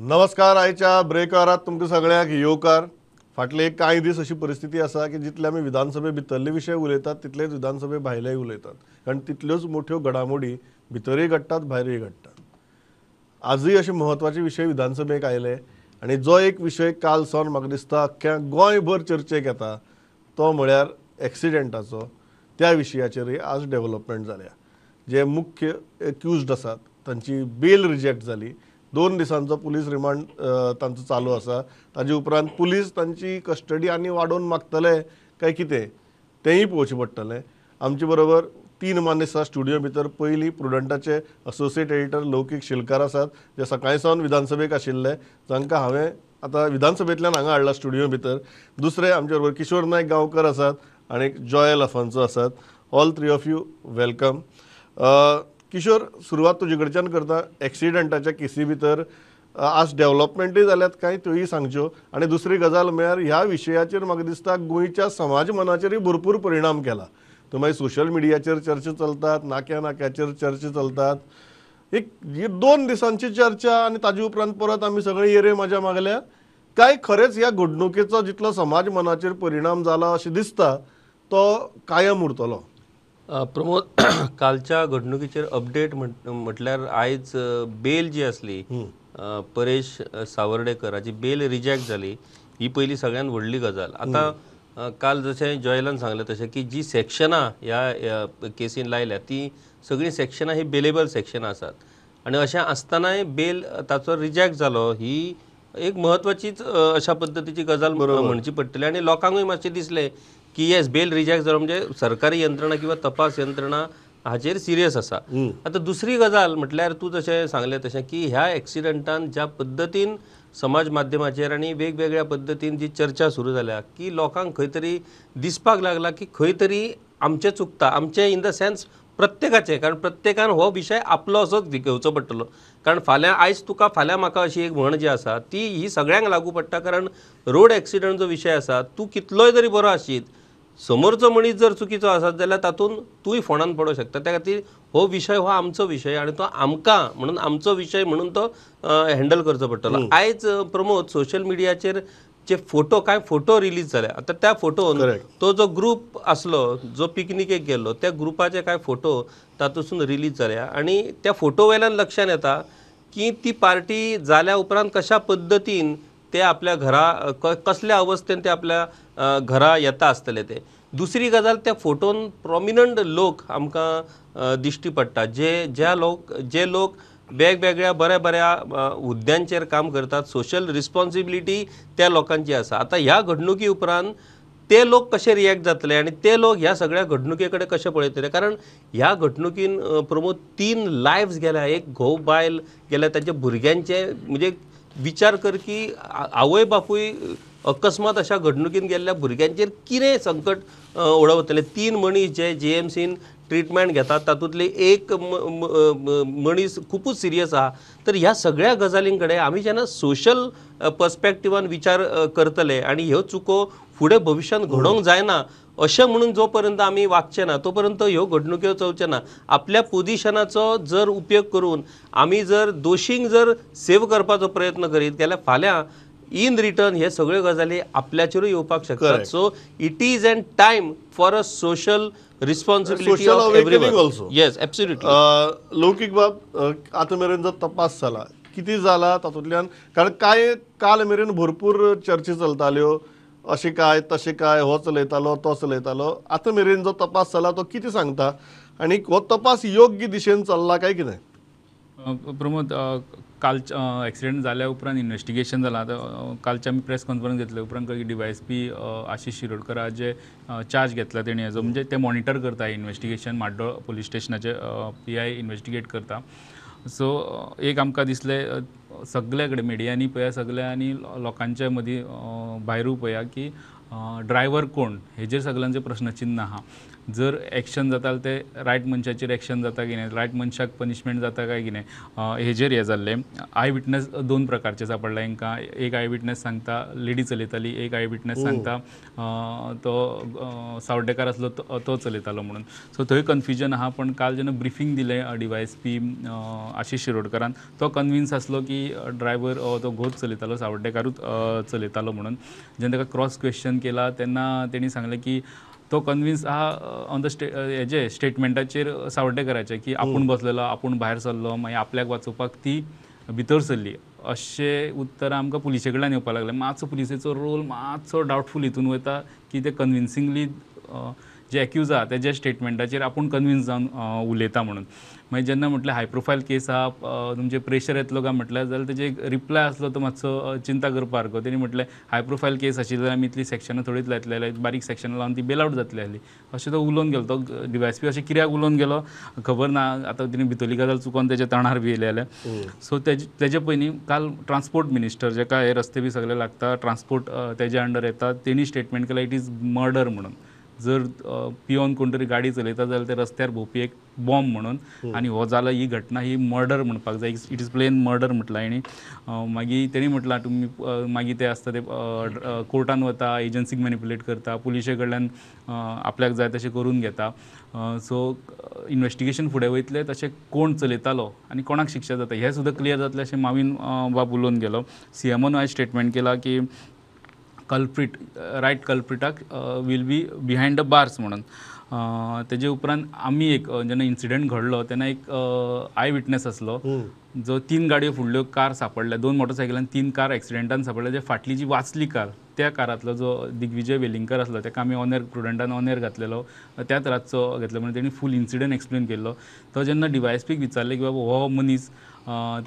नमस्कार. आयच्या ब्रेकारात तुमकां सगळ्यांक येवकार. फाटले कांय दीस अशी परिस्थिती आसा की जितले आमी विधानसभे भितरले विशय उलयतात तितलेच विधानसभे भायलेय उलयतात, कारण तितल्योच मोठ्यो घडामोडी भितरूय घडटात भायरूय घडटात. आजूय अशे म्हत्वाचे विशय विधानसभेक आयले आनी जो एक विशय काल सावन म्हाका दिसता अख्ख्या गोंयभर चर्चेक येता तो म्हळ्यार एक्सिडेंटाचो. त्या विशयाचेरूय आज डेव्हलपमेंट जाल्या. जे मुख्य एक्युज्ड आसात तांची बेल रिजेक्ट जाली. 2 दिसांचो पुलीस रिमांड तांचो चालू आसा. ताजे उपरांत पुलीस तांची कस्टडी आनी वाडोवन मागतले काय कितें तेंय पळोवचें पडटलें. आमचे बरोबर 3 मानेस्त आसा स्टुडियो भितर. पयलीं प्रुडंटाचे असोसिएट एडिटर लौकीक शिलकार आसात, जे सकाळी सावन विधानसभेक आशिल्ले, जांकां हांवें आतां विधानसभेंतल्यान हांगा हाडला स्टुडियो भितर. दुसरे आमचे बरोबर किशोर नायक गांवकर आसात आनी जॉयल अफान्सो आसात. All 3 of you welcome. Kishore, सुरवात तुजे कडच्यान करता. एक्सिडंटाच्या केसी भितर आज डेव्हलपमेंटूय जाल्यात कांय त्योय सांगच्यो, आनी दुसरी गजाल म्हळ्यार ह्या विशयाचेर म्हाका दिसता गोंयच्या समाज मनाचेरूय भरपूर परिणाम केला. तो मागीर सोशल मिडियाचेर चर्चा चलतात, नाक्या नाक्याचेर चर्चा चलतात. एक ही 2 दिसांची चर्चा आनी ताजे उपरांत परत आमी सगळे येरे म्हाज्या मागल्या. काय खरेंच ह्या घडणुकेचो जितलो समाज मनाचेर परिणाम जाला अशें दिसता तो कायम उरतलो? प्रमोद, कालच्या घडणुकीचेर अपडेट म्हटल्यार आयज बेल जी आसली परेश सावर्डेकर हाची बेल रिजेक्ट जाली, ही पयली सगळ्यात व्हडली गजाल. आतां काल जशें जॉयलान सांगलें तशें की जी सेक्शनां ह्या केसीन लायल्या ती सगळीं सेक्शनां ही बेलेबल सेक्शनां आसात आनी अशें आसतनाय बेल ताचो रिजेक्ट जालो ही एक म्हत्वाचीच अशा पद्दतीची गजाल म्हणची पडटली. आनी लोकांकूय मातशें दिसलें की येस, बेल रिजेक्ट जालो म्हणजे सरकारी यंत्रणा किंवा तपास यंत्रणा हाचेर सिरियस आसा. आतां दुसरी गजाल म्हटल्यार तूं जशें सांगलें तशें की ह्या एक्सिडंटान ज्या पद्दतीन समाज माध्यमाचेर आनी वेगवेगळ्या पद्दतीन जी चर्चा सुरू जाल्या की लोकांक खंय तरी दिसपाक लागला की खंय तरी आमचें चुकता, आमचें इन the sense प्रत्येकाचें, कारण प्रत्येकान हो विशय आपलो असोच घेवचो पडटलो. कारण फाल्यां आयज तुका फाल्यां म्हाका अशी एक म्हण जी आसा ती ही सगळ्यांक लागू पडटा. कारण रोड एक्सिडंट जो विशय आसा तूं कितलोय जरी बरो आशीत, समोरचो मनीस जर चुकीचो आसत जाल्यार तातूंत तूंय फोंडान पडूंक शकता. त्या खातीर हो विशय हो आमचो विशय आनी तो आमकां म्हणून आमचो विशय म्हणून तो हँडल करचो पडटलो. आयज प्रमोद, सोशल मिडियाचेर जे फोटो, कांय फोटो रिलीज जाले, आतां त्या फोटोन तो जो ग्रूप आसलो जो पिकनिकेक गेल्लो त्या ग्रुपाचे कांय फोटो तातूंतसून रिलीज जाले आनी त्या फोटो वयल्यान लक्षांत येता की ती पार्टी जाल्या उपरांत कशा पद्दतीन ते आपल्या घरा कसल्या अवस्थेन ते आपल्या घरा येता आसतले. ते दुसरी गजाल, त्या फोटोन प्रोमिनंट लोक आमकां दिश्टी पडटा, जे ज्या लोक जे लोक वेगवेगळ्या बऱ्या बऱ्या हुद्द्यांचेर काम करतात, सोशल रिस्पॉन्सिबिलिटी त्या लोकांची आसा. आतां ह्या घडणुकी उपरांत ते लोक कशे रिएक्ट जातले आनी ते लोक ह्या सगळ्या घडणुके कडेन कशे पळयतले, कारण ह्या घडणुकीन प्रमोद 3 लायव्स गेल्या, एक घोव बायल गेल्या, तांच्या भुरग्यांचे म्हणजे विचार कर की आवय बापूय अकस्मात अशा घडणुकीन गेल्ल्या भुरग्यांचेर कितें संकट ओडवतले. 3 मनीस जे जीएमसीन ट्रिटमेंट घेतात तातूंतले एक मनीस खुबूच सिरियस आहा. तर ह्या सगळ्या गजालीं कडेन आमी जेन्ना सोशल पर्सपेक्टिवान विचार करतले आनी ह्यो चुको फुडें भविश्यांत घडोवंक जायना अशें म्हणून जो पर्यंत आमी वागचे ना तो पर्यंत ह्यो घडणुक्यो चलच्यो ना. आपल्या पोजिशनाचो जर उपयोग करून आमी जर दोशींक जर सेव करपाचो प्रयत्न करीत जाल्यार फाल्यां इन रिटर्न हे सगळ्यो गजाली आपल्याचेरूय येवपाक शकतात. So it is an time for a social responsibility of everyone. Yes, absolutely. Loukik बाब, आतां मेरेन जो तपास जाला कितें जाला तातूंतल्यान, कारण कांय काल मेरेन भरपूर चर्चा चलताल्यो अशें काय तशें काय, हो चलयतालो तो चलयतालो, आतां मेरेन जो तपास जाला तो कितें सांगता आनी हो तपास योग्य दिशेन चल्ला काय कितें? प्रमोद, काल एक्सिडेंट जाल्या उपरांत इन्वेस्टिगेशन जालां. आतां कालचे आमी प्रेस कॉन्फरन्स घेतले उपरांत कळ्ळें की DYSP Ashish Shirodkar हाजे चार्ज घेतला तेणी हेजो, म्हणजे ते मॉनिटर करता इन्वेस्टिगेशन, म्हाड्डोळ पुलीस स्टेशनाचे PI investigate करता. सो एक आमकां दिसलें सगळे कडेन मिडियांनी पळया, सगळ्या आनी लोकांच्या मदीं भायरूय पळया की ड्रायव्हर कोण हेजेर सगळ्यांचे प्रश्नचिन्ह आहा. जर एक्शन जाता ते रायट मनशाचेर एक्शन जाता कितें, रायट मनशाक पनिशमेंट जाता काय कितें हेजेर हें जाल्लें. I witness दोन प्रकारचे सापडले हांकां. एक I witness सांगता लेडी चलयताली, एक I witness सांगता तो सावड्डेकार आसलो तो चलयतालो म्हणून. सो थंय कन्फ्युजन आहा. पण काल जेन्ना ब्रिफींग दिलें डीवायएसपी आशिश शिरोडकरान, तो कन्विन्स आसलो की ड्रायव्हर तो घोच चलयतालो, सावड्डेकारूच चलयतालो म्हणून. जेन्ना ताका क्रॉस क्वेश्चन केला तेन्ना तेणी सांगलें की तो कन्विन्स आहा ऑन the हेजे स्टेटमेंटाचेर सावड्डेकराचे की आपूण बसलेलो, आपूण भायर सरलो, मागीर आपल्याक वाचोवपाक ती भितर सरली, अशें उत्तर आमकां पुलिसे कडल्यान येवपाक लागलें. मातसो पुलिसेचो रोल मातसो डावटफूल हितून वयता की ते कन्विन्सिंगली जे एक्यूज आहा तेज्या स्टेटमेंटाचेर आपूण कन्विन्स जावन उलयता म्हणून. मागीर जेन्ना म्हटलें हाय प्रोफायल केस आहा, तुमचेर प्रेशर येतलो काय म्हटल्यार, जाल्यार तेजे एक रिप्लाय आसलो तो मातसो चिंता करपा सारको. तेणी म्हटलें हाय प्रोफायल केस आशिल्ली जाल्यार आमी इतलीं सेक्शनां थोडीच लायतले जाल्यार बारीक सेक्शनां लावन ती बेल आवट जातली आसली, अशें तो उलोवन गेलो. तो डीवायएसपी अशें कित्याक उलोवन गेलो खबर ना, आतां तेणी भितरली गजाल चुकोन तेज्या तोंडार बी येयली जाल्यार. सो तेजे पयलीं काल ट्रान्सपोर्ट मिनिस्टर जेका हे रस्ते बी सगळे लागता, ट्रान्सपोर्ट तेज्या अंडर येता, तेणी स्टेटमेंट केलां it is murder म्हणून. जर पियोन कोण तरी गाडी चलयता जाल्यार ते रस्त्यार भोंवपी एक बॉम्ब म्हणून, आनी हो जाला ही घटना ही मर्डर म्हणपाक जाय, it is plain murder म्हटलां हेणी. मागीर तेणी म्हटलां तुमी मागीर ते आसता ते कोर्टान वता, एजन्सीक मॅनिपुलेट करता, पुलिशे कडल्यान आपल्याक जाय तशें करून घेता. सो इन्वेस्टिगेशन फुडें वयतलें तशें कोण चलयतालो आनी कोणाक शिक्षा जाता हें सुद्दां क्लियर जातलें अशें मावीन बाब उलोवन गेलो. सीएमओन आयज स्टेटमेंट केलां की कल्प्रीट right कल्प्रिटाक will be behind the bars म्हणून. तेजे उपरांत आमी एक जेन्ना इन्सिडंट घडलो तेन्ना एक I witness आसलो जो 3 गाडयो फुडल्यो कार सापडल्या, 2 मोटरसायकलान 3 कार एक्सिडेंटान सापडल्या. जे फाटली जी वाचली कार त्या कारांतलो जो दिग्विजय वेलिंगकर आसलो ताका आमी ऑनर प्रुडंटान ऑनर घातलेलो, त्याच रातचो घेतलो म्हणून तेणी फूल इन्सिडंट एक्सप्लेन केल्लो. तो जेन्ना डीवायएसपीक विचारलें की बाबा हो मनीस,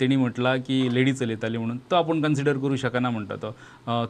तेणी म्हटलां की लेडी चलयताली म्हणून, तो आपूण कन्सिडर करूं शकना म्हणटा तो.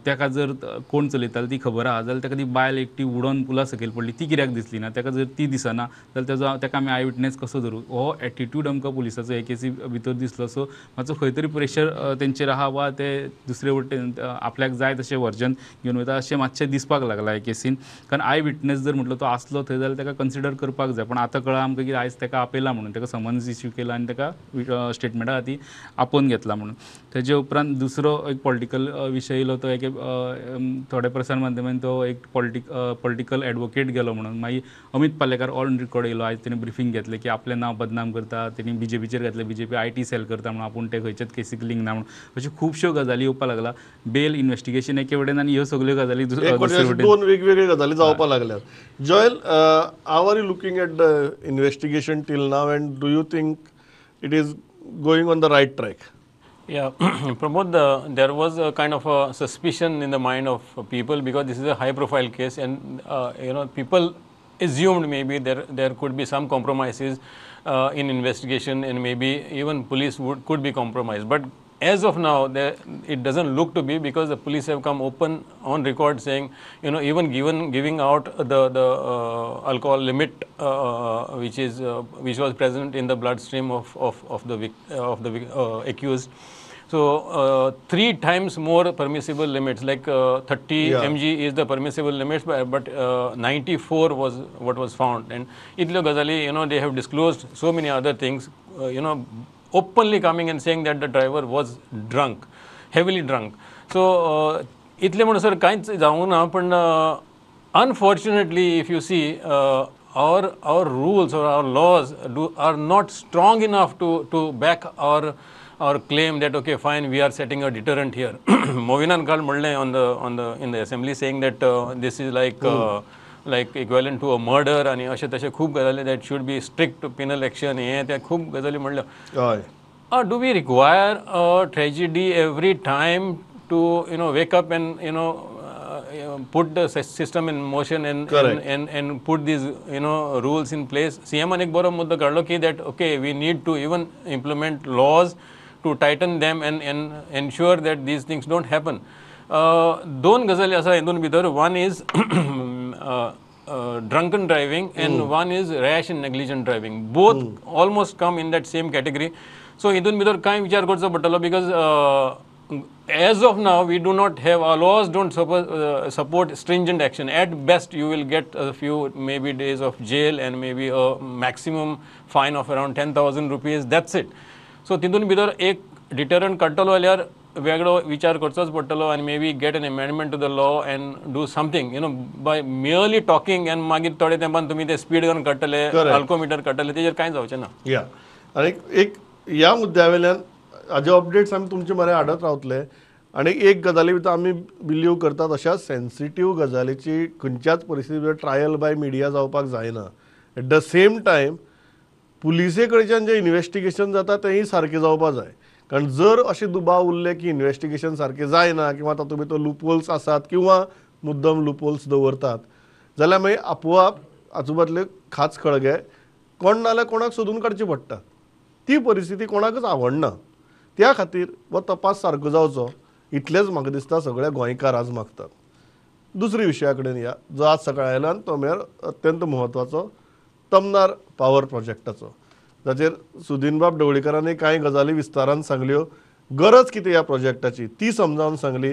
ताका जर कोण चलयताली ती खबर आहा जाल्यार ताका ती बायल एकटी उडोन पुला सकयल पडली ती कित्याक दिसली ना, ताका जर ती दिसना जाल्यार तेजो ताका आमी I witness कसो धरूं, हो एटिट्यूड आमकां पुलिसाचो हे केसी भितर दिसलो. सो मातसो खंय तरी प्रेशर तेंचेर आहा वा ते दुसरे वटेन आपल्याक जाय तशें वर्जन घेवन वयता अशें मातशें दिसपाक लागलां हे केसीन. कारण I witness जर म्हटलो तो आसलो थंय जाल्यार ताका कन्सिडर करपाक जाय, पण आतां कळ्ळां आमकां की आयज ताका आपयला म्हणून, ताका समन्स इश्यू केला आनी ताका स्टेटमेंटा खातीर आपोवन घेतला म्हणून. तेजे उपरांत दुसरो एक पॉलिटिकल विशय येयलो तो एक थोडे प्रसार माध्यमान तो एक पॉलिटिकल एडवोकेट गेलो म्हणून. मागीर अमित पालेकार ऑन रिकॉर्ड येयलो, आयज तेणी ब्रिफींग घेतलें की आपलें नांव बदनाम करता, तेणी बीजेपीचेर घातलें, बीजेपी IT sell करता म्हणून, आपूण ते खंयच्याच केसीक लिंक ना म्हणून, अश्यो खुबश्यो गजाली येवपाक लागला. बेल इन्वेस्टिगेशन एके वटेन आनी ह्यो सगल्यो गजाली दुसरे वटेन, दोन वेगवेगळ्यो गजाली जावपाक लागल्यात. Joel, how are you looking at the investigation till now and do you think it is going on the right track? Yeah, Pramod, there was a kind of a suspicion in the mind of people because this is a high profile case, and you know, people assumed maybe there could be some compromises in investigation, and maybe even police could be compromised. But as of now, it doesn't look to be, because the police have come open on record saying, you know, even giving out the alcohol limit which was present in the bloodstream of the accused. So 3 times more permissible limits, like 30 mg is the permissible limits, but 94 was what was found. And itlo gazali, you know, they have disclosed so many other things, you know, openly coming and saying that the driver was drunk, heavily drunk. So itle म्हणून sir कांयच जावंक ना, पण unfortunately if you see, our rules or our laws are not strong enough to back our claim that okay fine, we are setting a deterrent here. Movinan काल म्हणलें in the assembly saying that this is like like equivalent to a murder आणि अशें तशें खूब गजाली, that should be strict penal action, हें तें खूब गजाली म्हणल्यो. Do we require a tragedy every time to, you know, wake up and, you know, put the system in motion and put these, you know, rules in place? CM an एक बरो मुद्दो काडलो की that okay, we need to even implement laws to tighten them and ensure that these things don't happen. दोन गजाली आसा हितून भितर. One is drunken driving and one is rash and negligent driving. Both almost come in that same category. So हितून भितर कांय विचार करचो पडटलो, because As of now, we do not have, our laws don't support stringent action. At best, you will get a few maybe days of jail and maybe a maximum fine of around 10,000 rupees. That's it. So, तितून भितर एक deterrent काडटलो जाल्यार वेगळो विचार करचोच पडटलो आनी maybe get an amendment to the law and do something, by merely talking and मागीर थोडे तेंपान तुमी ते स्पीड गन काडटले, अल्कोमिटर काडटले, तेजेर कांय जावचें ना. या आनी एक ह्या मुद्द्या वयल्यान हाजे अपडेट्स आमी तुमचे मरे हाडत रावतले. आनी एक गजाली भितर आमी बिलीव करतात, अशा सेन्सिटीव गजालीची खंयच्याच परिस्थिती भितर ट्रायल बाय मिडिया जावपाक जायना. एट the same time पुलिसे कडच्यान जें इन्वेस्टिगेशन जाता तेंय सारकें जावपाक जाय, कारण जर अशें दुबाव उरले की इन्वेस्टिगेशन सारकें जायना किंवा तातूंत भितर लुपहोल्स आसात किंवा मुद्दम लुपहोल्स दवरतात जाल्यार मागीर आपोआप आजूबाजले खाच खळगे कोण ना जाल्यार कोणाक सोदून काडचे पडटा. ती परिस्थिती कोणाकच आवडना. त्या खातीर हो तपास सारको जावचो इतलेंच म्हाका दिसता सगळे गोंयकार आज मागतात. दुसरी विशया कडेन या जो आज सकाळी आयला तो म्हळ्यार अत्यंत म्हत्वाचो तमनार पावर प्रोजेक्टाचो, जाचेर सुदीनबाब ढवळीकरांनी कांय गजाली विस्तारान सांगल्यो. गरज कितें ह्या प्रोजेक्टाची ती समजावन सांगली.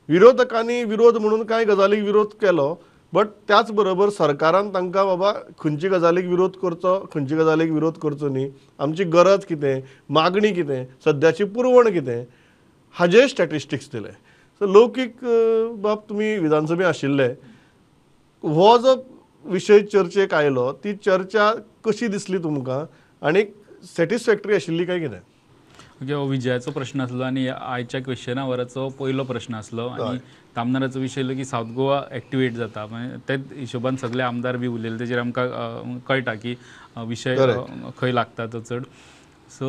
विरोधकांनी विरोध म्हणून कांय गजालीक विरोध केलो, बट त्याच बरोबर सरकारान तांकां बाबा खंयचे गजालीक विरोध करचो, खंयचे गजालीक विरोध करचो न्ही, आमची गरज कितें, मागणी कितें, सद्याची पुरवण कितें, हाजेर स्टॅटिस्टिक्स दिले. सो लौकीक बाब तुमी विधानसभे आशिल्ले, हो जो विशय चर्चेक आयलो ती चर्चा कशी दिसली तुमकां आनी सॅटिस्फॅक्टरी आशिल्ली काय कितें? ओके, हो विजयाचो प्रश्न आसलो आनी आयच्या क्वेश्चन आवराचो पयलो प्रश्न आसलो. आनी तामनाराचो विशय येयलो की सावथ गोवा एक्टिवेट जाता, मागीर तेच हिशोबान सगळे आमदार बी उलयले, तेजेर आमकां कळटा की विशय खंय लागता तो चड. सो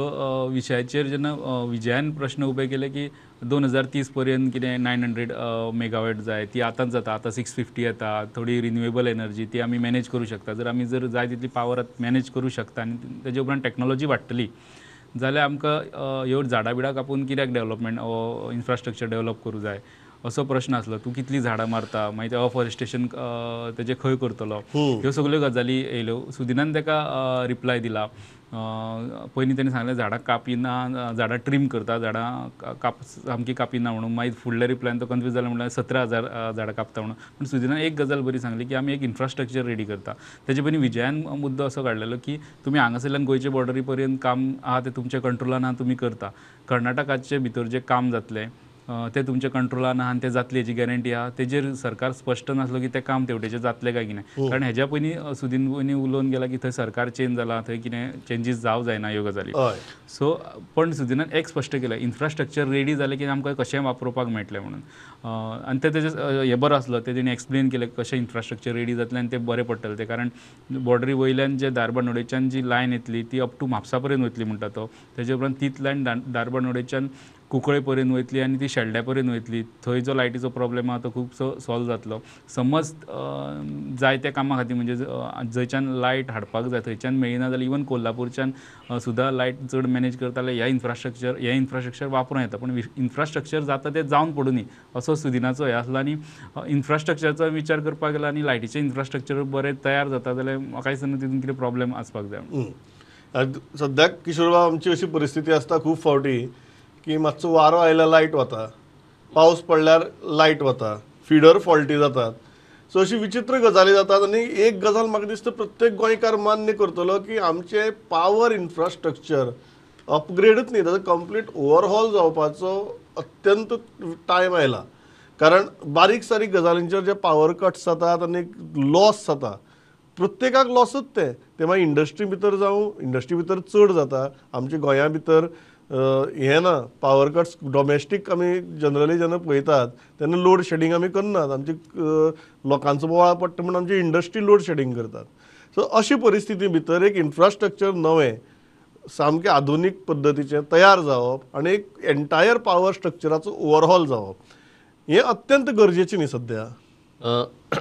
विशयाचेर जेन्ना विजयान प्रश्न उबे केले की 2030 पर्यंत कितें 900 मेगावॅट जाय, ती आतांच जाता, आतां 650 येता, थोडी रिन्युएबल एनर्जी ती आमी मॅनेज करूं शकता. जर आमी जर जाय तितली पावर मॅनेज करूं शकता आनी तेजे उपरांत टॅक्नोलॉजी वाडटली जाल्यार आमकां ह्यो झाडां बिडां कापून कित्याक डेवलपमेंट इन्फ्रास्ट्रक्चर डेवलप करूं जाय असो प्रश्न आसलो. तूं कितलीं झाडां मारता, मागीर ते अफॉरेस्टेशन तेजें खंय करतलो, ह्यो सगल्यो गजाली येयल्यो. सुदिनान ताका रिप्लाय दिला. पयलीं तेणें सांगलें झाडां कापिना, झाडां ट्रीम करता, झाडां काप सामकी कापिना म्हणून. मागीर फुडल्या रिप्लायन तो कन्फ्यूज जालो, म्हणल्यार 17,000 झाडां कापता म्हणून. पूण सुदिनान एक गजाल बरी सांगली की आमी एक इन्फ्रास्ट्रक्चर रेडी करता. तेजे पयलीं विजयान मुद्दो असो काडलेलो की तुमी हांगासरल्यान गोंयचे बॉर्डरी पर्यंत काम आहा तें तुमच्या कंट्रोलान आहा, तुमी करता. कर्नाटकाचे भितर जें काम जातलें तें तुमच्या कंट्रोलान आहा आनी तें जातलें हेजी गॅरंटी आहा. तेजेर सरकार स्पश्ट नासलो की तें काम तेवटेचें जातलें काय कितें, कारण हेज्या पयलीं सुदीन पयलीं उलोवन गेला की थंय सरकार चेंज जाला, थंय कितें चेंजीस जावं जायना ह्यो गजाली. सो पण सुदिनान एक स्पश्ट केलें, इन्फ्रास्ट्रक्चर रेडी जालें की आमकां कशें वापरोवपाक मेळटलें म्हणून. आनी तें तेजें हें बरो आसलो, तें तेणी एक्सप्लेन केलें कशें इन्फ्रास्ट्रक्चर रेडी जातलें आनी तें बरें पडटलें तें, कारण बॉर्डरी वयल्यान जे धारबांदोडेच्यान जी लायन येतली ती अप टू म्हापसा पर्यंत वयतली म्हणटा तो. तेजे उपरांत तीच लायन धारबांदोडेच्यान कुंकळे पर्यंत वयतली आनी ती शेल्ड्या पर्यंत वयतली. थंय जो लायटीचो प्रॉब्लेम आहा तो खुबसो सॉल्व जातलो. समज जाय त्या कामा खातीर म्हणजे जंयच्यान लायट हाडपाक जाय थंयच्यान मेळना जाल्यार इवन कोल्हापूरच्यान सुद्दां लायट चड मॅनेज करता जाल्यार ह्या इन्फ्रास्ट्रक्चर वापरूं येता. पूण इन्फ्रास्ट्रक्चर जाता तें जावन पडुनी असो सुदिनाचो हें आसलो. आनी इन्फ्रास्ट्रक्चराचो विचार करपाक गेलो आनी लायटीचें इन्फ्रास्ट्रक्चर बरें तयार जाता जाल्यार म्हाका दिसना तितून कितें प्रॉब्लेम आसपाक जाय. सद्याक किशोरबाब आमची अशी परिस्थिती आसता खूब फावटी की मातसो वारो आयल्यार लायट वता, पावस पडल्यार लायट वता, फिडर फॉल्टी जातात. सो अशी विचित्र गजाली जातात. आनी एक गजाल म्हाका दिसता प्रत्येक गोंयकार मान्य करतलो की आमचें पावर इन्फ्रास्ट्रक्चर अपग्रेडूच न्ही, ताचो कंप्लीट ओवरहॉल जावपाचो अत्यंत टायम आयला. कारण बारीक सारीक गजालींचेर जे पावर कट्स जातात आनी लॉस जाता, प्रत्येकाक लॉसूच तें, ते मागीर इंडस्ट्री भितर जावं, इंडस्ट्री भितर चड जाता. आमच्या गोंया भितर हें ना, पावर कट्स डोमेस्टीक आमी जनरली जेन्ना पळयतात तेन्ना लोड शेडींग आमी करनात, आमची लोकांचो बोवाळ पडटा म्हूण आमची इंडस्ट्री लोड शेडींग करतात. सो अशी परिस्थिती भितर एक इन्फ्रास्ट्रक्चर नवें सामकें आधुनीक पद्दतीचें तयार जावप आनी एक एंटायर पावर स्ट्रक्चराचो ओवरहॉल जावप हें अत्यंत गरजेचें न्ही सद्या.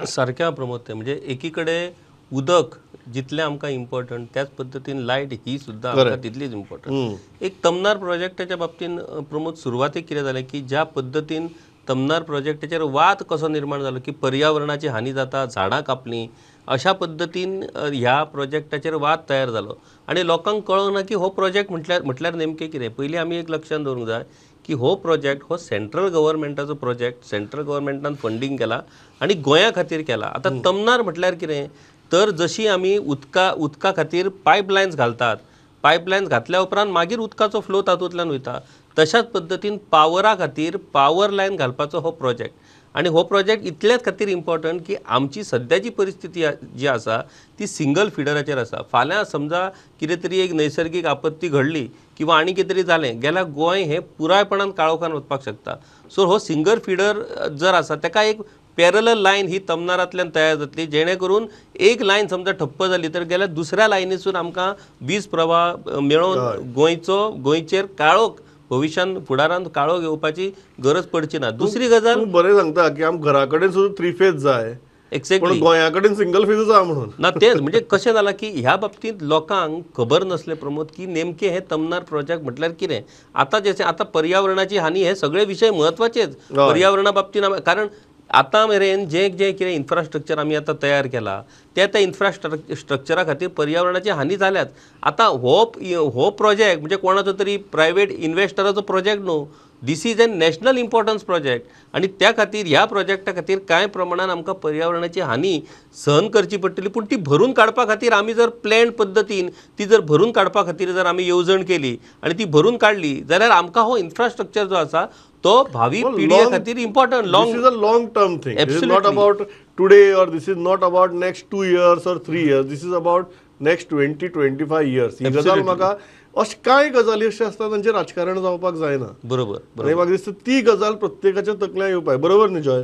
सारकें प्रमोद, तें म्हणजे एकी कडेन उदक जितलें आमकां इम्पॉर्टंट त्याच पद्दतीन लायट ही सुद्दां आमकां तितलीच इम्पॉर्टंट. एक तमनार प्रोजेक्टाच्या बाबतीन प्रमोद सुरवातेक कितें जालें की ज्या पद्दतीन तमनार प्रोजेक्टाचेर वाद कसो निर्माण जालो की पर्यावरणाची हानी जाता, झाडां कापलीं, अशा पद्दतीन ह्या प्रोजेक्टाचेर वाद तयार जालो आनी लोकांक कळोंक ना की हो प्रोजेक्ट म्हटल्यार नेमकें कितें. पयलीं आमी एक लक्षांत दवरूंक जाय की हो प्रोजेक्ट हो सेंट्रल गव्हर्मेंटाचो प्रोजेक्ट, सेंट्रल गव्हर्मेंटान फंडींग केला आनी गोंया खातीर केला. आतां तमनार म्हटल्यार कितें तर जशी आमी उदका खातीर पायपलायन्स घालतात, पायपलायन्स घातल्या उपरांत मागीर उदकाचो फ्लो तातूंतल्यान वयता, तशाच पद्दतीन पावरा खातीर पावर लायन घालपाचो हो प्रोजेक्ट. आनी हो प्रोजेक्ट इतल्याच खातीर इम्पॉर्टंट की आमची सद्याची परिस्थिती जी आसा ती सिंगल फिडराचेर आसा. फाल्यां समजा कितें तरी एक नैसर्गीक आपत्ती घडली किंवा आनी कितें तरी जालें गेल्यार गोंय हें पुरायपणान काळोखान वचपाक शकता. सो हो सिंगल फिडर जर आसा ताका एक पॅरलल लायन ही तमनारांतल्यान तयार जातली, जेणे करून एक लायन समजा ठप्प जाली तर गेल्यार दुसऱ्या लायनीसून आमकां वीज प्रवाह मेळोवन गोंयचेर काळोख भविश्यान फुडारान काळोख येवपाची गरज पडची ना. दुसरी गजाल तूं बरें सांगता की आम घरा कडेन सुद्दां थ्री फेज जाय, एक्झॅक्टली, गोंया कडेन सिंगल फेजच आहा म्हणून ना. तेच म्हणजे कशें जालां की ह्या बाबतींत लोकांक खबर नसलें प्रमोद की नेमकें हें तमनार प्रोजेक्ट म्हटल्यार कितें. आतां जशें आतां पर्यावरणाची हानी हे सगळे विशय म्हत्वाचेच पर्यावरणा बाबतींत, कारण आतां मेरेन जें जें कितें इन्फ्रास्ट्रक्चर आमी आतां तयार केला त्या त्या इन्फ्रास्ट्रक्चरा खातीर पर्यावरणाची हानी जाल्याच. आतां हो प्रोजेक्ट म्हणजे कोणाचो तरी प्रायवेट इन्वेस्टराचो प्रोजेक्ट न्हू, this is an national importance project आनी त्या खातीर ह्या प्रोजेक्टा खातीर कांय प्रमाणान आमकां पर्यावरणाची हानी सहन करची पडटली. पूण ती भरून काडपा खातीर आमी जर प्लॅन पद्दतीन ती जर भरून काडपा खातीर जर आमी येवजण केली आनी ती भरून काडली जाल्यार आमकां हो इन्फ्रास्ट्रक्चर जो आसा तो भावी पिढये खातीर important. Long this is a long term thing, this is not about today or this is not about next 2 years or 3 years, this is about next 20-25 years. ही गजाल म्हाका अशें कांय गजाली अश्यो आसता तांचें राजकारण जावपाक जायना. बरोबर, आनी म्हाका दिसता ती गजाल प्रत्येकाच्या तकल्यान येवपाक. बरोबर न्ही Joy?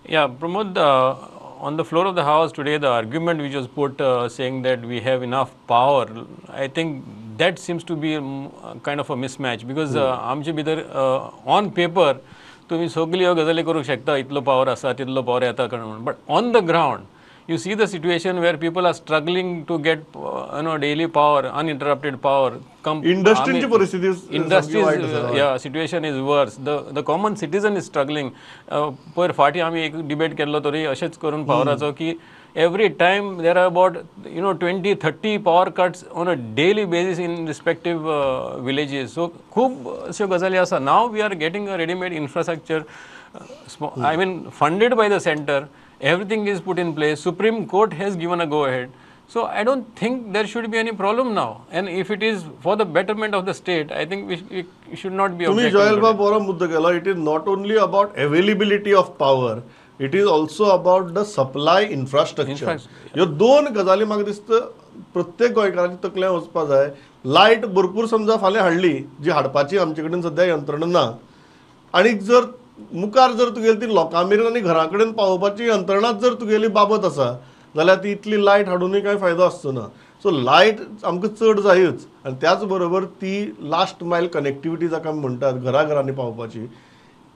Yeah Pramod, on the floor of the house today the argument which was put saying that we have enough power, I think that seems to be kind of a mismatch because आमचे भितर on paper तुम्ही सगळी ह्यो गजाली करूंक शकता, इतलो power आसा तितलो पावर येता म्हणून, but on the ground you see the situation where people are struggling to get you know daily power, uninterrupted power. Industry industries, yeah, situation is worse. The common citizen is struggling. पयर फाटी आमी एक debate केल्लो तरी अशेंच करून पावराचो की every time there are about you know 20-30 power cuts on a daily basis in respective villages. So खूब अश्यो गजाली आसा. Now we are getting a readymade infrastructure, I mean funded by the centre. Everything is put in place. Supreme Court has given a go ahead. So I don't think there should be any problem now. And if it is for the betterment of the state, I think we should not be objecting. तुम्ही जॉयल बाब बरो मुद्दो केलो. It is not only about availability of power, it is also about the supply infrastructure. ह्यो दोन गजाली म्हाका दिसता प्रत्येक गोंयकाराच्या तकल्यान वचपा जाय. लायट भरपूर समजा फाल्यां हाडली, जी हाडपाची आमचे कडेन सद्या यंत्रणा ना, आनी जर मुखार जर तुगेली ती लोकां मेरेन आनी घरा कडेन पावोवपाची यंत्रणाच जर तुगेली बाबत आसा जाल्यार ती इतली लायट हाडुनूय कांय फायदो आसचो ना. सो लायट आमकां चड जायूच आनी त्याच बरोबर ती लास्ट मायल कनेक्टिविटी जाका आमी म्हणटात घरा घरांनी पावपाची,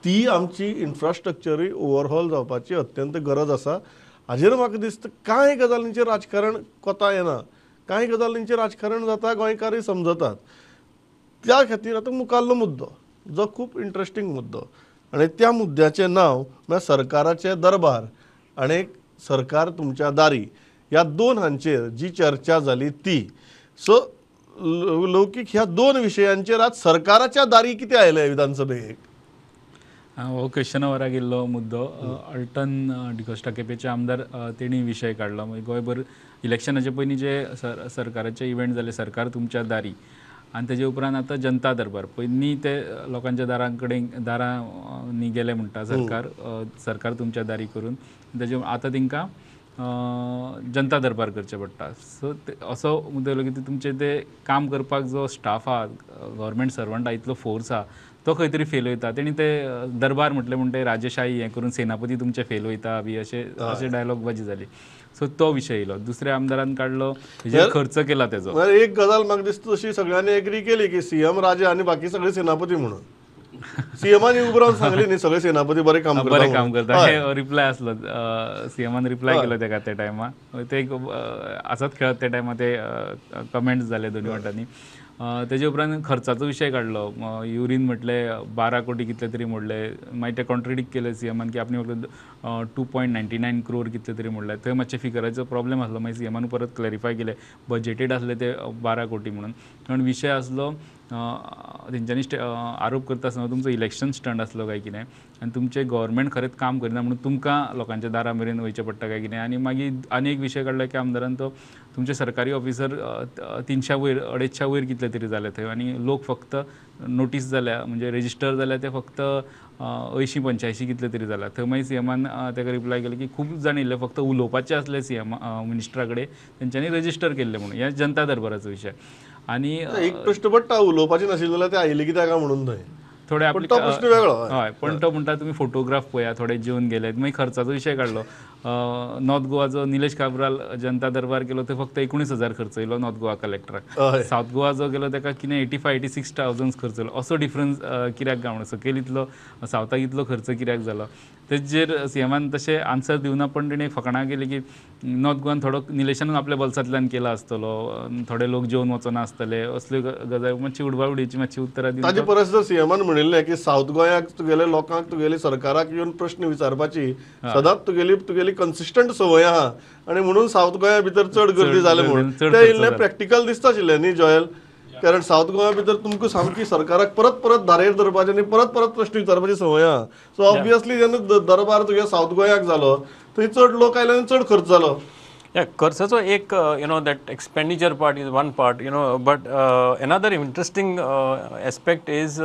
ती आमची इन्फ्रास्ट्रक्चरूय ओवरहॉल जावपाची अत्यंत गरज आसा. हाजेर म्हाका दिसता कांय गजालींचेर राजकारण कोता येना, कांय गजालींचेर राजकारण जाता, गोंयकारय समजतात. त्या खातीर आतां मुखाल्लो मुद्दो जो खूब इंट्रस्टींग मुद्दो आनी त्या मुद्द्याचें नांव म्हळ्यार सरकाराचे दरबार आनी सरकार तुमच्या दारी, ह्या दोन हांचेर जी चर्चा जाली ती. सो लौकीक ह्या दोन विशयांचेर आज सरकाराच्या दारी कितें आयलें विधानसभेक? हो क्वेश्चन आवराक येयल्लो मुद्दो. अल्टन डिकोस्टा केपेचे आमदार तेणी विशय काडलो. मागीर गोंयभर इलेक्शनाचे पयलीं जे सरकाराचे इव्हेंट जाले, सरकार तुमच्या दारी, आनी तेजे उपरांत आतां जनता दरबार. पयलीं ते लोकांच्या दारां कडेन दारांनी गेले म्हणटा सरकार, सरकार तुमच्या दारी करून, तेजे आतां तेंकां जनता दरबार करचें पडटा. सो असो मुद्दो येयलो की तुमचें ते काम करपाक जो स्टाफ आहा, गव्हर्मेंट सर्वंट आहा, इतलो फोर्स आहा, तो खंय तरी फेल वयता. तेणी ते दरबार म्हटलें म्हण ते राजेशाही हें करून सेनापती तुमचे फेल वयता बी अशें अशें डायलॉग बाजी जाली. सो तो विशय येयलो. दुसऱ्या आमदारान काडलो खर्च केला तेजो. एक गजाल म्हाका दिसता तशी सगळ्यांनी एग्री केली की सीएम राजा आनी बाकी सगळे सेनापती म्हणून. सीएमान उबो रावन सांगली न्ही सगळे सेनापती बरें काम करता, बरें काम करता, हे रिप्लाय आसलो सीएमान रिप्लाय केलो तेका त्या टायमार. ते एक आसात खेळत त्या टायमार ते कमेंट्स जाले दोनी वाटांनी. तेजे उपरांत खर्चाचो विशय काडलो, युरीन म्हटलें 12 कोटी कितले तरी मोडले, मागीर ते कॉन्ट्रडिक्ट केले सीएमान की आपणे फक्त 2.99 क्रोर कितले तरी मोडले. थंय मातशे फिगराचो प्रॉब्लेम आसलो, मागीर सीएमान परत क्लॅरिफाय केलें बजेटेड आसले ते 12 कोटी म्हणून. कारण विशय आसलो तेंच्यांनी आरोप करता आसतना तुमचो इलेक्शन स्टंट आसलो काय कितें आनी तुमचें गव्हर्मेंट खरेंच काम करिना म्हणून तुमकां लोकांच्या दारा मेरेन वयचें पडटा काय कितें. आनी मागीर आनी एक विशय काडलो की आमदारान तो तुमचे सरकारी ऑफिसर 300 वयर 250 वयर कितले तरी जाले थंय आनी लोक फक्त नोटीस जाल्या म्हणजे रेजिस्टर जाल्या ते फक्त 80-85 कितले तरी जाला. थंय मागीर सीएमान ताका रिप्लाय केलें की खूब जाण येयल्ले फक्त उलोवपाचें आसलें सीएम मिनिस्टरा कडेन तेंच्यांनी रेजिस्टर केल्लें म्हणून. ह्या जनता दरबाराचो विशय. आनी एक प्रश्न पडटा उलोवपाचें नाशिल्लें जाल्यार ते आयिल्ले कित्याक काय म्हणून थंय थोडे पण तो प्रश्न वेगळो. हय, पण तो म्हणटा तुमी फोटोग्राफ पळया थोडे जेवन गेले. मागीर खर्चाचो विशय काडलो, नॉर्थ गोवाचो निलेश काब्राल जनता दरबार केलो थंय फक्त 19,000 खर्च येयलो नॉर्थ गोवा कलेक्टराक. सावथ गोवा जो गेलो ताका कितें 85-86,000 खर्च येयलो. असो डिफरन्स कित्याक काय म्हणून सकयल इतलो सावथाक इतलो खर्च कित्याक जालो तेजेर सीएमान तशें आन्सर दिवना, पण तेणें फकाणां केली की नॉर्थ गोवान थोडो निलेशानूच आपल्या बल्सांतल्यान केला आसतलो, थोडे लोक जेवन वचना आसतले, असल्यो गजाली मातशी उडबाउडीची मातशी उतरां दिवन. ताजे परस जर सीएमान म्हणिल्लें की सावथ गोंयाक तुगेले लोकांक तुगेले सरकाराक येवन प्रश्न विचारपाची सदांच तुगेली तुगेली कन्सिस्टंट संवय आहा आनी म्हणून सावथ गोंया भितर चड गर्दी जाली म्हणून तें इल्लें प्रॅक्टिकल दिसता आशिल्लें न्ही जॉयल, कारण सावथ गोंया भितर तुमकां सामकी सरकाराक परत परत धारेर धरपाची आनी परत परत प्रश्न विचारपाची संवय आहा. सो ऑब्वियसली जेन्ना दरबार तुगे सावथ गोंयाक जालो थंय चड लोक आयले आनी चड खर्च जालो. Yeah, खर्चाचो एक you know that expenditure part is one part, you know, but another interesting aspect is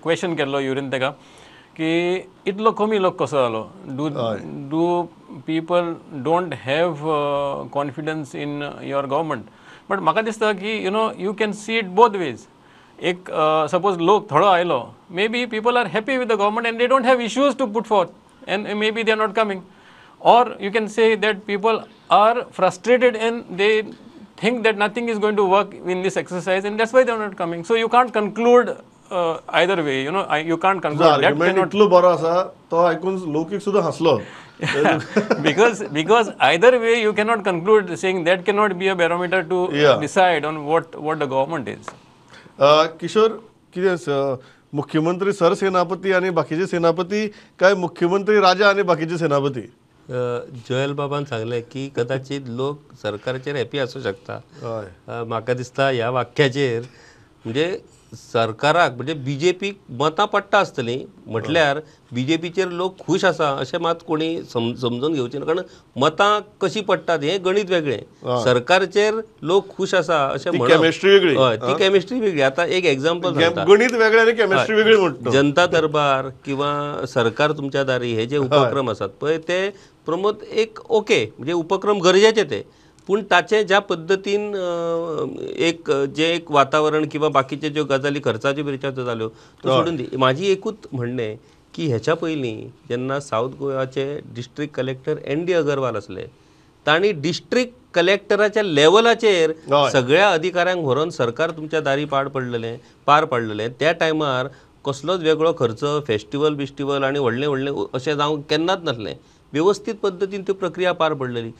question केल्लो युरीन ताका की इतलो कमी लोक कसो जालो, do people don't have confidence in your government. But म्हाका दिसता की you know you can see it both ways. एक सपोज लोक थोडो आयलो, maybe people are happy with the government and they don't have issues to put forth and maybe they are not coming. Or you can say that people are frustrated and they think that nothing is going to work in this exercise and that's why they are not coming. So you can't conclude either way, you know, you can't conclude. Argument इतलो बरो आसा तो आयकून लोकीक सुद्दां हांसलो. Because either way you cannot conclude saying that cannot be a barometer to decide on what the government is. Kishore, कितें मुख्यमंत्री सरसेनापती आनी बाकीचे सेनापती काय मुख्यमंत्री राजा आनी बाकीचे सेनापती? जोएल बाबान सांगलें की कदाचित लोक सरकाराचेर हॅपी आसूं शकता. म्हाका दिसता ह्या वाक्याचेर म्हणजे सरकाराक म्हणजे बीजेपीक मतां पडटा आसतलीं, म्हटल्यार बीजेपीचेर लोक खूश आसा अशें मात कोणी समजून घेवचें ना, कारण मतां कशीं पडटात हें गणीत वेगळें. सरकारचेर लोक खूश आसा अशें म्हणप केमिस्ट्री वेगळी, हय ती केमिस्ट्री वेगळी. आतां एक एग्जाम्पल सांगता, गणीत वेगळें आनी केमिस्ट्री वेगळी म्हणटा. जनता दरबार किंवा सरकार तुमच्या दारी हे जे उपक्रम आसात पळय ते प्रमोद एक ओके म्हणजे उपक्रम गरजेचे ते, पूण ताचे ज्या पद्दतीन एक जे एक वातावरण किंवा बाकीचे ज्यो गजाली खर्चाच्यो बिर्चाच्यो जाल्यो त्यो सोडून दी. म्हाजी एकूच म्हणणें की हेच्या पयलीं जेन्ना सावथ गोवाचे डिस्ट्रिक्ट कलेक्टर ND Agarwal आसले तांणी डिस्ट्रिक्ट कलेक्टराच्या लेवलाचेर सगळ्या अधिकाऱ्यांक व्हरोन सरकार तुमच्या दारी पार पडलेलें. त्या टायमार कसलोच वेगळो खर्च फेस्टिवल बिस्टिवल आनी व्हडलें व्हडलें अशें जावंक केन्नाच नासलें. व्यवस्थीत पद्दतीन त्यो प्रक्रिया पार पडलेली.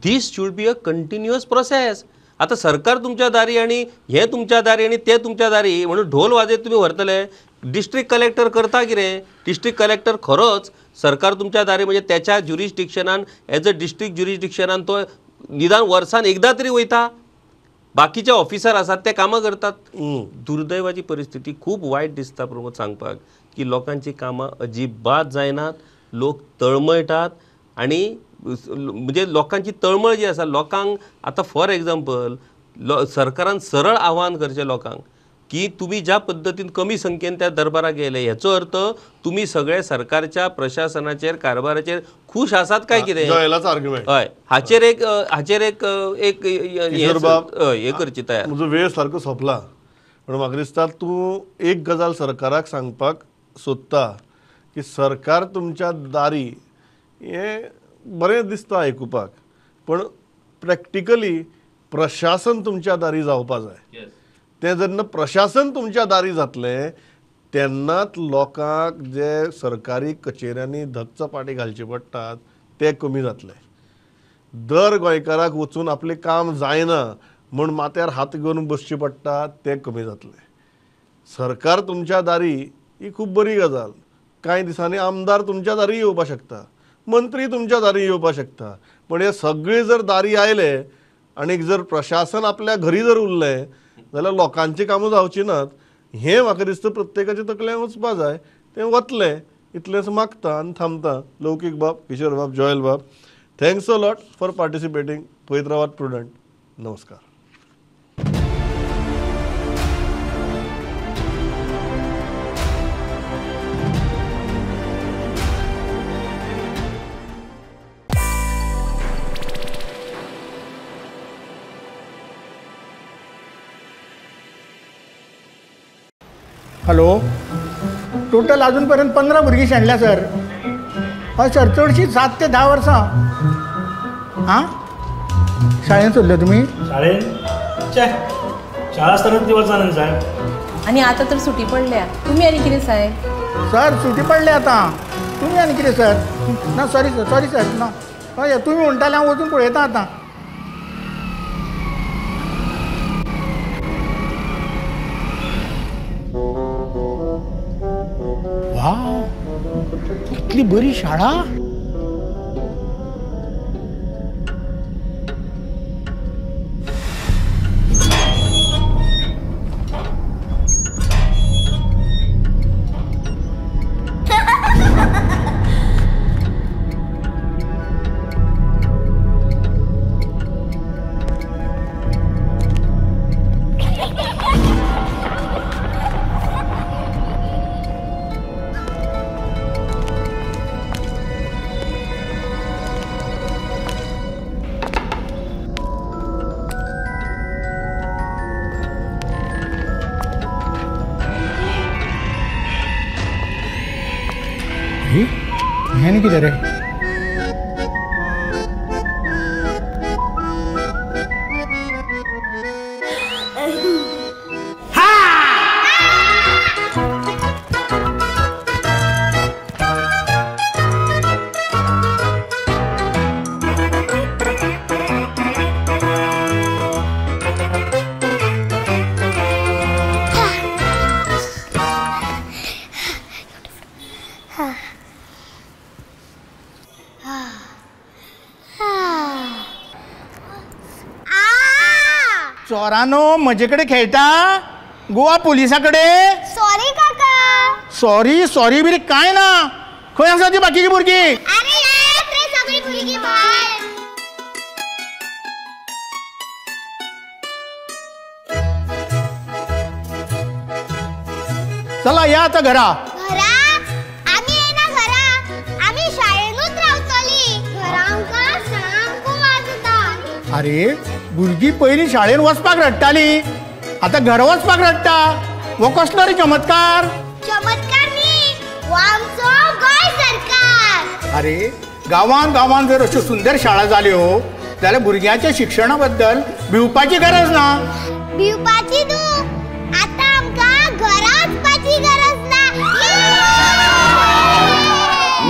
This should be a continuous process. आतां सरकार तुमच्या दारी आनी हें तुमच्या दारी आनी तें तुमच्या दारी म्हणून ढोल वाजयत तुमी व्हरतले. डिस्ट्रिक्ट कलेक्टर करता कितें? डिस्ट्रिक्ट कलेक्टर खरोच सरकार तुमच्या दारी म्हणजे त्याच्या ज्युरिस्डिक्शनान एज अ डिस्ट्रिक्ट ज्युरिस्डिक्शनान तो निदान वर्सान एकदां तरी वयता. बाकीचे ऑफिसर आसात ते कामां करतात. दुर्दैवाची परिस्थिती खूब वायट दिसता प्रमोद सांगपाक की लोकांची कामां अजिबात जायनात, लोक तळमळटात आनी म्हणजे लोकांची तळमळ जी आसा लोकांक आतां फॉर एग्जाम्पल सरकारान सरळ आव्हान करचें लोकांक की तुमी ज्या पद्दतीन कमी संख्येन त्या दरबाराक गेले हेचो अर्थ तुमी सगळे सरकारच्या प्रशासनाचेर कारभाराचेर खूश आसात काय कितें? हय, हाचेर एक हाचेर एक एक हे करची तयार. म्हजो वेळ सारको सोंपला, पूण म्हाका दिसता तूं एक गजाल सरकाराक सांगपाक सोदता की सरकार तुमच्या दारी हें बरें दिसता आयकुपाक, पण प्रॅक्टिकली प्रशासन तुमच्या दारी जावपा जाय. तें जेन्ना प्रशासन तुमच्या दारी जातलें तेन्नाच लोकांक जे सरकारी कचेऱ्यांनी धकचपाटी घालचे पडटात ते कमी जातले. दर गोंयकाराक वचून आपलें काम जायना म्हूण माथ्यार हात घेवन बसचे पडटा तें कमी जातलें. सरकार तुमच्या दारी ही खूब बरी गजाल. कांय दिसांनी आमदार तुमच्या दारी येवपाक शकता, मंत्री तुमच्या दारी येवपाक शकता, पण हे सगळे जर दारी आयले आनी जर प्रशासन आपल्या घरी जर उरलें जाल्यार लोकांची कामां जावची नात. हें म्हाका दिसता प्रत्येकाच्या तकल्यान वचपा जाय. तें वतलें इतलेंच मागता आनी थांबता. लौकीक बाब, किशोर बाब, जोयल बाब, thanks a lot for participating. पळयत रावात प्रुडंट. नमस्कार. हॅलो, टोटल अजूनपर्यंत 15 भुरगीं शेणल्या सर. हय सर, चडशीं 7 ते 10 वर्सां. आं, शाळेंत सोडले तुमी? शाळेंत चे शाळा आसतना ती वचना साहेब. आनी आतां तर सुटी पडल्या. तुमी आनी कितें साहेब? सर सुटी पडल्या आतां, तुमी आनी कितें सर? ना सॉरी सर, सॉरी सर, ना. हय तुमी म्हणटाले हांव वचून पळयता आतां. वा, कितली बरी शाळा. हें कितें रे? चोरानो म्हजे कडेन खेळटा गोवा पुलिसा कडेन. सॉरी काका. सॉरी सॉरी बी काय ना. खंय आसा ती बाकीची भुरगीं? अरे येत रे सगळी भुरगीं भायर. चला या आतां घरा. घरा? आमी येना घरा, आमी शाळेनूच रावतली. घरा आमकां सामको वाज. अरे भुरगीं पयलीं शाळेन वचपाक रडटाली, आतां घरा वचपाक रडटा. हो कसलो रे चमत्कार? चमत्कार न्ही, हो आमचो गोंय सरकार. अरे गांवान गांवान जर अश्यो सुंदर शाळा जाल्यो जाल्यार भुरग्यांच्या शिक्षणा बद्दल भिवपाची गरज ना. भिवपाची न्हू, आतां आमकां घरा वचपाची गरज ना.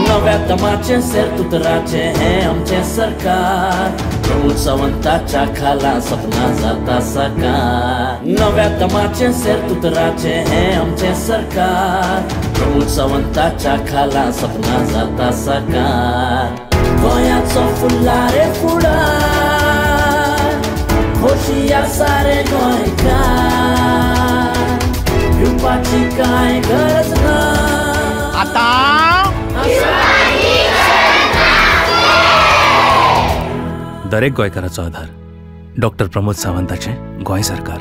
नव्या दमाचें सेर्तुतराचें हें आमचें सरकार. प्रमोद सावंताच्या खाला सपना जाता साकार. नव्या दमाचें सेर्तुतराचें हें आमचें सरकार. प्रमोद सावंताच्या खाला सपना जाता साकार. गोंयाचो फुडला रे फुडार, खोशी आसा रे गोंयकार, भिवपाची कांय गरज ना. आतां दरेक गोंयकाराचो आधार डॉक्टर प्रमोद सावंताचें गोंय सरकार.